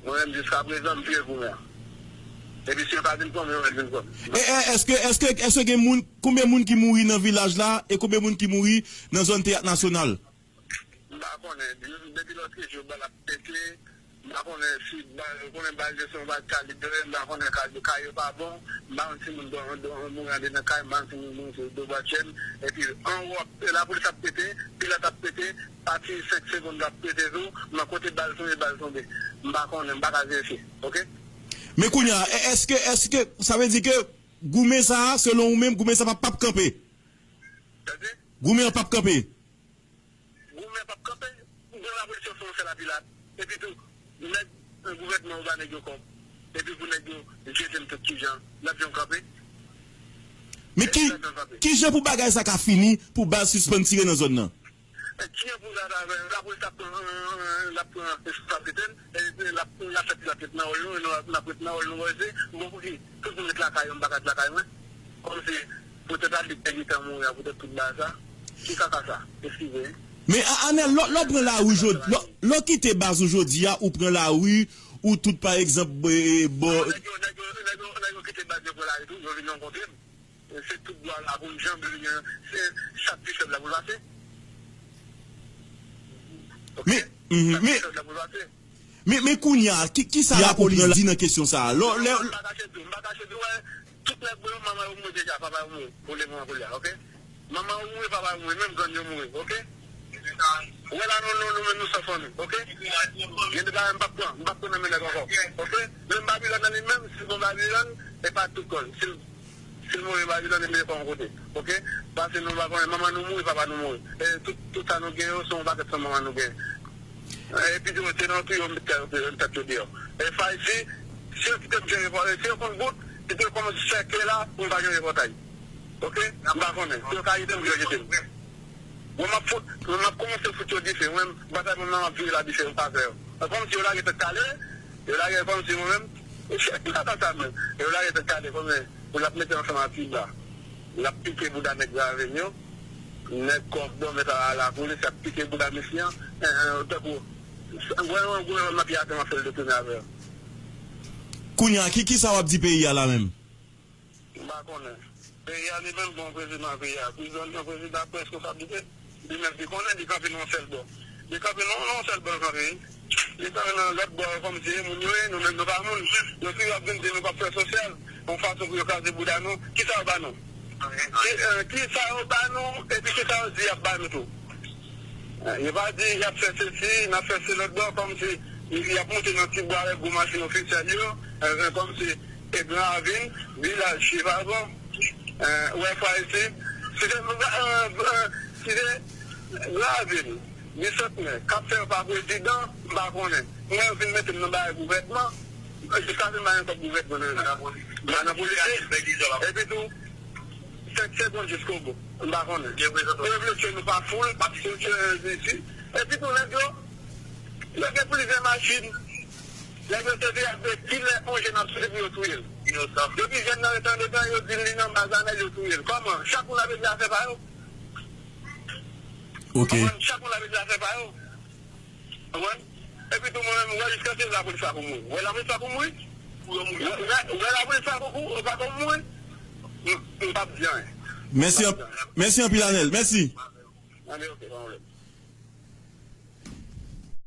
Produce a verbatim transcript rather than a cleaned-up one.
Mwen menm, jiskaprezan, m pye goumen an. Epi si yo pa vin pran m, yo mèt vin pran m. E, e, èske, èske, èske gen moun, konbyen moun ki mouri nan vilaj la e konbyen moun ki mouri nan zòn Teyat Nasyonal? M pa konnen. Depi lòt rejyon, bal ap pete. M pa konnen si bal, ou konnen bal yo se yon bal kalibre, m pa konnen kalibre kay yo pa bon. M pa konn si moun do, do, mouri andedan kay, m pa konn si moun mouri sou do bò tjèn. Epi anwo, lapolis ap pete, pilòt ap pete, pati senk segonn l ap pete tou, nan kote bal tonbe, bal tonbe. M pa konnen, m pa ka verifye, oke? Men kounye a, e, èske, èske, sa vle di ke goumen sa a, selon ou menm, goumen sa a p ap, p ap kanpe? Sa di? Goumen an p ap kanpe? Goumen p ap kanpe, gwo lapolis yo fè yon sèl apilad. Epi tou, nèg, gouvènman yo ba nèg yo kòb. Epi pou nèg yo jete m tout kijan, l ap janm kanpe? Men ki, kijan pou bagay sa ka fini, pou baz sispann tire nan zòn nan? E kijan pou sa ta fè? Lapolis ap pran, l ap pran responsablite l, e l ap, l ap fè ti lapet nan wòl nou, e nou ap, n ap ret nan wòl nou, wè se, bon, pou ki, tout moun ret lakay yo, m pa ka ret lakay mwen. Kòmsi, poutèt Adik te gentan mouri a, poutèt tout bagay sa. Ki kaka sa? Eskize, wi. Men, A-, Anèl, lè, lè w pran lari jodi, lè, lè w kite baz ou jodi a, ou pran lari, ou tout, pa egzanp, e, bò. Non, nèg yo, nèg yo, nèg yo, nèg yo kite baz yo pran lari tou, yo vin rankontre m. Se tout bwa la pou n janbe, se chak ti fèb la pou l pase. Oke? Men, mhm, men, men, men kounye a, ki, ki sa lapolis di nan kesyon sa a? Lò, lè, m pa kache di w, m pa kache di w, wè, tout nèg mwen yo, manman yo mouri deja, papa yo mouri, pou le moman kounye a, oke? Manman yo mouri, papa yo mouri, menm grann yo mouri, oke? Wè la, nou, nou, nou menm nou san fanmi, oke? Gen de bagay m p ap pran, m p ap pran nan men nèg ankò, oke? Menm Babilòn nan li menm, si l gon Babilòn, e pa tout kò l. Si l Si l mouri Babilòn, li mete kò yon kote. Oke? Paske nou pa konnen manman nou mouri, papa nou mouri. E tout, tout sa nou gen yo, se yon pakèt san manman nou gen. E epi tou, se nan tou yo met tèt yo, tèt yo deyò. E Faysi, si yo kite m jere, si yo konn bout, li te kòmanse sèke la pou m pa jere pòtay. Oke? M pa konnen. Si yo ka jete m, yo jete m. Mwen m ap fout, mwen m ap kòmanse fout yo dife. Mwen, batay mwen m ap vire la dife, m pa pè. Kòmsi yo lage tèt kale, yo lage kòmsi mwen menm, m pa sa menm. Yo lage tèt kale, kòmsi pou l ap mete ansanm ak Tiba. L ap pike bouda nèg Graven yo, nèg kòk dòmèt a la polis, y ap pike bouda mesye an, en, en, tankou, gouvenman, gouvenman n ap yate an fè l detounen avè yo. Kounye a, ki, ki sa w ap di peyi a la menm? M pa konnen. Peyi a li menm gon prezidan peyi a. Prezidan li yon prezidan ak responsabilite. Li menm li konnen li kanpe nan yon sèl bò. Li kanpe nan yon sèl bò l kanpe. Li kanpe nan lòt bò kòmsi e moun yo ye, nou menm nou pa moun. Yo toujou ap vin di nou p ap fè sosyal. Yon fason pou yo kraze bouda nou. Kisa yo ba nou? Ki, eh, kisa yo ba nou epi kisa yo di y ap ba nou tou? Eh, yo pa di y ap fè sesi, n ap fè se lòt bò, kòmsi y ap monte nan Tibwa avèk gwo machin ofisyèl yo, eh, kòmsi e Gran Ravin, vilaj Chivago, eh, wè fwa isi, si se, eh, eh, si se Gran Ravin, Bisantnè, k ap fè yo pa prezidan, m pa konnen. Mwen yo vin mete m nan bagay gouvènman, jiskaske m pa gen kòb gouvènman nan men m. M pa nan politik. Epi tou, senk segonn jiskobou. M pa konnen. Yo vle tchwe nou pa foul, yo tchwe isi. Epi tou, nèg yo, yo gen plizyè machin. Nèg yo sezi ak de kilè on jèn ap sezi pou yo touye l. Depi jèn nan rete andedan, yo di l li nan baz Anèl, yo touye l. Kòman? Chak moun ap epi afè pa yo. Oke. Konprann? Chak moun ap epi afè pa yo. Konprann? Epi tou mwen menm, wè jiskaske lapolis pa pou mouri. Wè lapolis pa pou mouri? Wè, wè, wè lapolis pa pou, pou, pa pou mouri? M, m p ap di anyen. Mèsi anp-, mèsi anpil, Anèl. Mèsi. Anben, oke, pa pwoblèm.